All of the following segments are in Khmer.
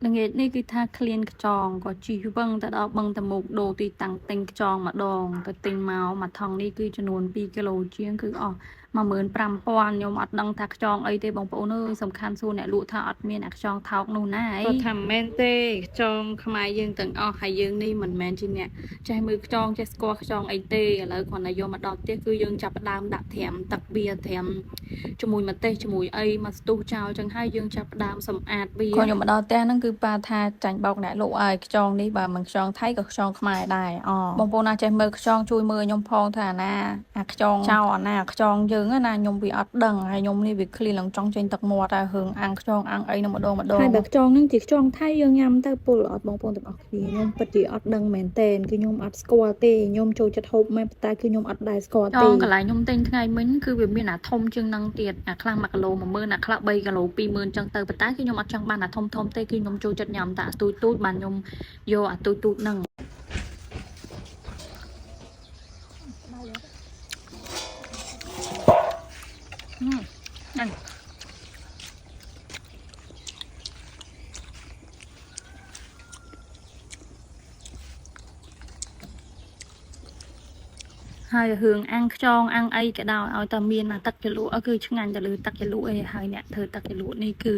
ល្ងាចនេះគឺថាឃ្លានខ្យងក៏ជិះវឹងទៅដល់បឹងតមោកដូរទីតាំងទិញខ្យងម្ដងទៅទិញមកមួយថង់នេះគឺចំនួន2គីឡូជាងគឺអស់15,000ខ្ញុំអត់ដឹងថាខ្យងអីទេបងប្អូនអើយសំខាន់សួរអ្នកលក់ថាអត់មានអាខ្យងថោកនោះណាអីគាត់ថាមិនមែនទេខ្យងខ្មែរយើងទាំងអស់ហើយយើងនេះមិនមែនជាអ្នកចេះមើលខ្យងចេះស្គាល់ខ្យងអីទេឥឡូវគ្រាន់តែយកមកដល់ផ្ទះគឺយើងចាប់ផ្ដើមដាក់ត្រាំទឹកវាត្រាំជាមួយម្ទេសជាមួយអីមកស្ទុះចោលចឹងហើយយើងចាប់ផ្ដើមសម្អាតវា ក៏ខ្ញុំមកដល់ផ្ទះហ្នឹងគឺប៉ាថាចាញ់បោកអ្នកលក់ឲ្យខ្យងនេះបើមិនខ្យងថៃក៏ខ្យងខ្មែរដែរអបងប្អូនណាចេះមើលខ្យងជួយមើលខ្ញុំផងថាអាណាអាខ្យងចោលអាណាអាខ្យងយើងណាខ្ញុំវាអត់ដឹងហើយខ្ញុំនេះវាឃ្លានឡើងចង់ចេញទឹកមាត់ហើយរឿងអាំងខ្យងអាំងអីនឹងម្ដងម្ដង ហើយបើខ្យងហ្នឹងជាខ្យងថៃយើងញ៉ាំទៅពុលអត់បងប្អូនទាំងអស់គ្នាខ្ញុំពិតជាអត់ដឹងមែនទែនគឺខ្ញុំអត់ស្គាល់ទេខ្ញុំចូលចិត្តហូបមែនប៉ុន្តែគឺខ្ញុំអត់ដែលស្គាល់ទេកន្លែងខ្ញុំទិញថ្ងៃមិញគឺវាមានអាធំជាងហ្នឹងទៀតអាខ្លះ1គីឡូ10000អាខ្លះ3គីឡូ20000ចឹងទៅប៉ុន្តែគឺខ្ញុំអត់ចង់បានអាធំធំទេគឺខ្ញុំចូលចិត្តញ៉ាំតែអាទូចទូចបានខ្ញុំយកអាទូចទូចហ្នឹងហ្នឹង ហើយរឿងអាំងខ្យងអាំងអីក៏ដោយឲ្យតែមានអាទឹកជ្រលក់គឺឆ្ងាញ់ទៅលើទឹកជ្រលក់ឯងហើយអ្នកធ្វើទឹកជ្រលក់នេះគឺ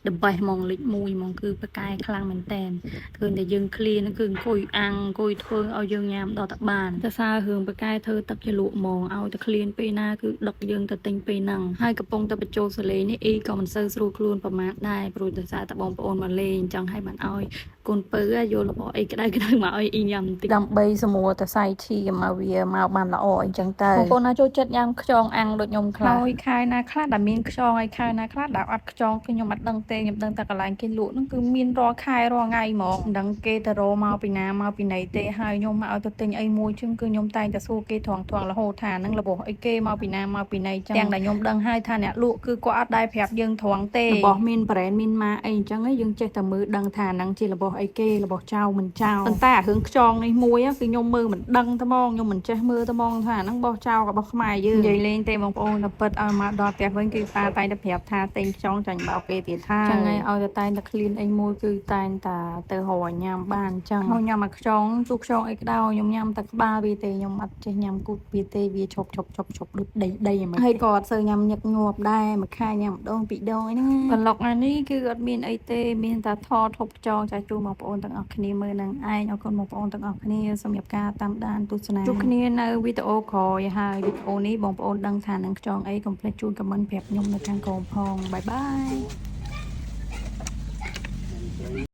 the best ហ្មងលេខ1ហ្មងគឺប្រកែខ្លាំងមែនតែនឃើញតែយើងឃ្លានហ្នឹងគឺអង្គុយអាំងអង្គុយធ្វើឲ្យយើងញ៉ាំដល់តែបានតែសាររឿងប្រកែធ្វើទឹកជ្រលក់ហ្មងឲ្យតែឃ្លានពេលណាគឺដឹកយើងទៅទិញពេលហ្នឹងហើយកំពុងតែបញ្ចូលសលេនេះអ៊ីក៏មិនសូវស្រួលខ្លួនប្រមាថដែរព្រោះដោយសារតែបងប្អូនមកលេងចង់ឲ្យបានឲ្យកូនពៅយករបស់អីក្តៅក្តៅមកឲ្យអ៊ីញ៉ាំបន្តិច ដើម្បីសម្រួលតសៃឈាមឲ្យវាមកបានល្អអីចឹងទៅបងប្អូនណាចូលចិត្តញ៉ាំខ្យងអាំងដូចខ្ញុំខ្លះហើយខែណាខ្លះដែលមានខ្យងហើយខែណាខ្លះដែលអត់ខ្យងគឺខ្ញុំអត់ដឹងទេខ្ញុំដឹងតែកន្លែងគេលក់ហ្នឹងគឺមានរាល់ខែរាល់ថ្ងៃហ្មងមិនដឹងគេទៅរកមកពីណាមកពីណីទេហើយខ្ញុំមកឲ្យទៅទិញអីមួយជាងគឺខ្ញុំតែងតែសួរគេត្រង់ត្រង់រហូតថាហ្នឹងរបស់អីគេមកពីណាមកពីណីចឹងទាំងដែលខ្ញុំដឹងហើយថាអ្នកលក់គឺគាត់អត់ដែលប្រាប់យើងត្រង់ទេរបស់មាន brand មានម៉ាកអីអញ្ចឹងឯងយើងចេះតែមើលដឹងថាហ្នឹងជារបស់អីគេរបស់ចៅមិនចៅប៉ុន្តែអារឿងខ្យងនេះមួយគឺខ្ញុំមើលមិនដឹងត្មងខ្ញុំមិនចេះមើលត្មងថាហ្នឹងរបស់ចៅរបស់ខ្មែរយើងនិយាយលេងទេបងប្អូនតែពិតឲ្យមកដល់ផ្ទះវិញគឺប៉ាតែងតែប្រាប់ថាទិញខ្យងចាញ់បោកគេទៀតថាចឹងឯងឲ្យតែតែងតែឃ្លានអីមួយគឺតែងតែទៅរកញ៉ាំបានអញ្ចឹងហើយញ៉ាំអាខ្យងទូខ្យងអីក្តៅខ្ញុំញ៉ាំតែក្បាលវាទេខ្ញុំអត់ចេះញ៉ាំគូតវាទេវាឈប់ឈប់ឈប់ឈប់ដូចដីដីហ្មងហើយក៏អត់សូវញ៉ាំញឹកញាប់ដែរមួយខែញ៉ាំម្ដងពីរដងអីហ្នឹងប្លុកអានេះគឺអត់មានអីទេមានតែថតហូបខ្យងចាស់ជូនបងប្អូនទាំងអស់គ្នាមើលនឹងឯងអរគុណបងប្អូនទាំងអស់គ្នាសម្រាប់ការតាមដានទស្សនាជួបគ្នានៅវីដេអូក្រោយហើយវីដេអូនេះបងប្អូនដឹងថានឹងខ្យងអីកុំភ្លេចជូន comment ប្រាប់ខ្ញុំនៅខាងក្រោមផង bye bye.